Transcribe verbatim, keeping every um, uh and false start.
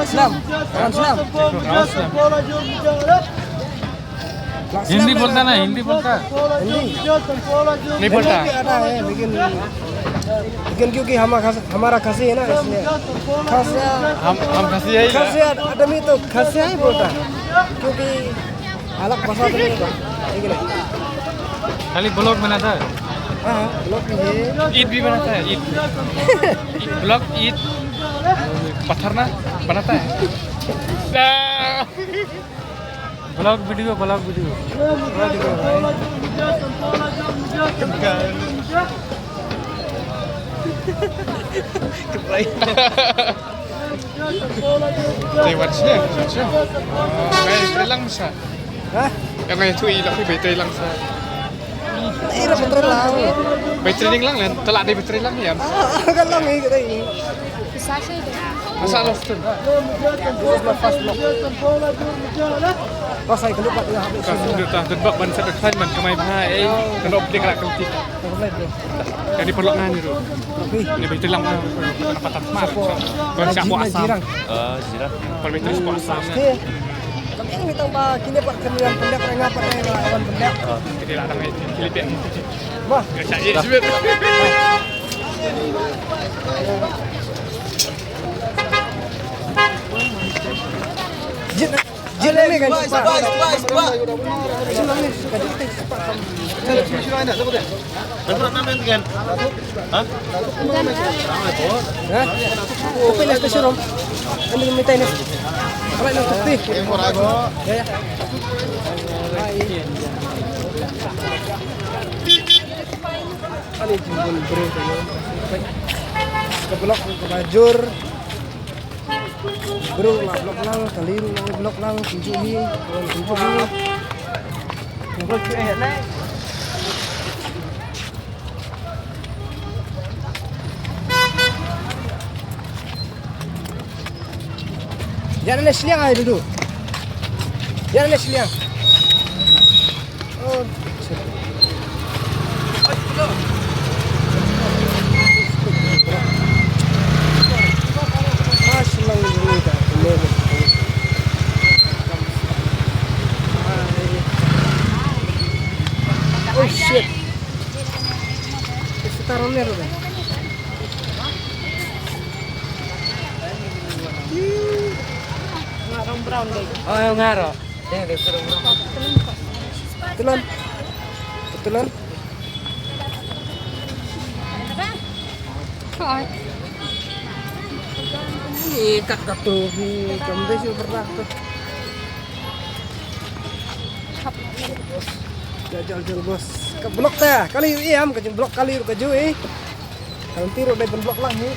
Islam. Islam. हिंदी बोलता ना, हिंदी बोलता। हिंदी? नहीं बोलता। हिंदी भी आता है, लेकिन, लेकिन क्योंकि हम खस-, हमारा खसी है ना, इसलिए। खसिया। हम, हम खसी है ही ना। खसिया आदमी तो खसिया ही बोलता है, क्योंकि अलग भाषा तो नहीं होता, ठीक है ना? खाली ब्लॉग बनाता है। हाँ, हाँ, ब्लॉग भी है। ईद भी बनाता है, ईद। ईद, ब्लॉग, ईद, पत्थर ना बनाता है। ब्लॉग वीडियो, ब्लॉग वीडियो। Taiwan sini, Taiwan sini. Ngai training lang sa. Hah? Yang ngai tu ilok ni bai training lang sa. Ira bai training lang. Bai training lang, len. Telah dei bai training lang, yan. Ah, kan lang ni, kita ni. Masa lo tu. This is my first vlog. Pas ai ka lupa ya. Ka sdang ta, ta bak ban set excitement kamai bha, eh. Kan update la kan tik. Kan di perlu ngan ni tu. Ni bai training lang. Kena patat smart. Kan siap buat asam. Ah, sira. Perlu training buat asam. Kami ni tang ba kini pat kami yang pendek, orang apa yang lawan pendek. Jadi lah kami Filipin. Wah. Ka shah ïeh shibit. Jit, jit lang ni kan. Spice, spice, spice, spice. Jit lang ni kan. Kan pernah main kan? Hah? Ha? Open na station rom. Ano yung may tayo na? Wala na, fifty. Ya, ya. Ano yung bro? Ka block, ka bajur. Bro, la block lang, kali ru la block lang, tunjuk hi, tunjuk hi. Block hi, eh, nai. Ïa na shiliang ai, Dudu. Ïa na shiliang. Oh, shit. Ah, shiliang ni dah. Oh, shit. Sekarang ni, Dudu. Ngarang brown deh. Oh, yang ngarang. Deh, deh, kurang brown. Kebetulan. Kebetulan. Kai. Ni kat kat tu, ni kam deh shu berdak tu. Jal, jal, jal, bos. Ka block ta, kali ïa em, ka jing block kali ru ka ju, eh. Kan ti ru dei ban block lang hi.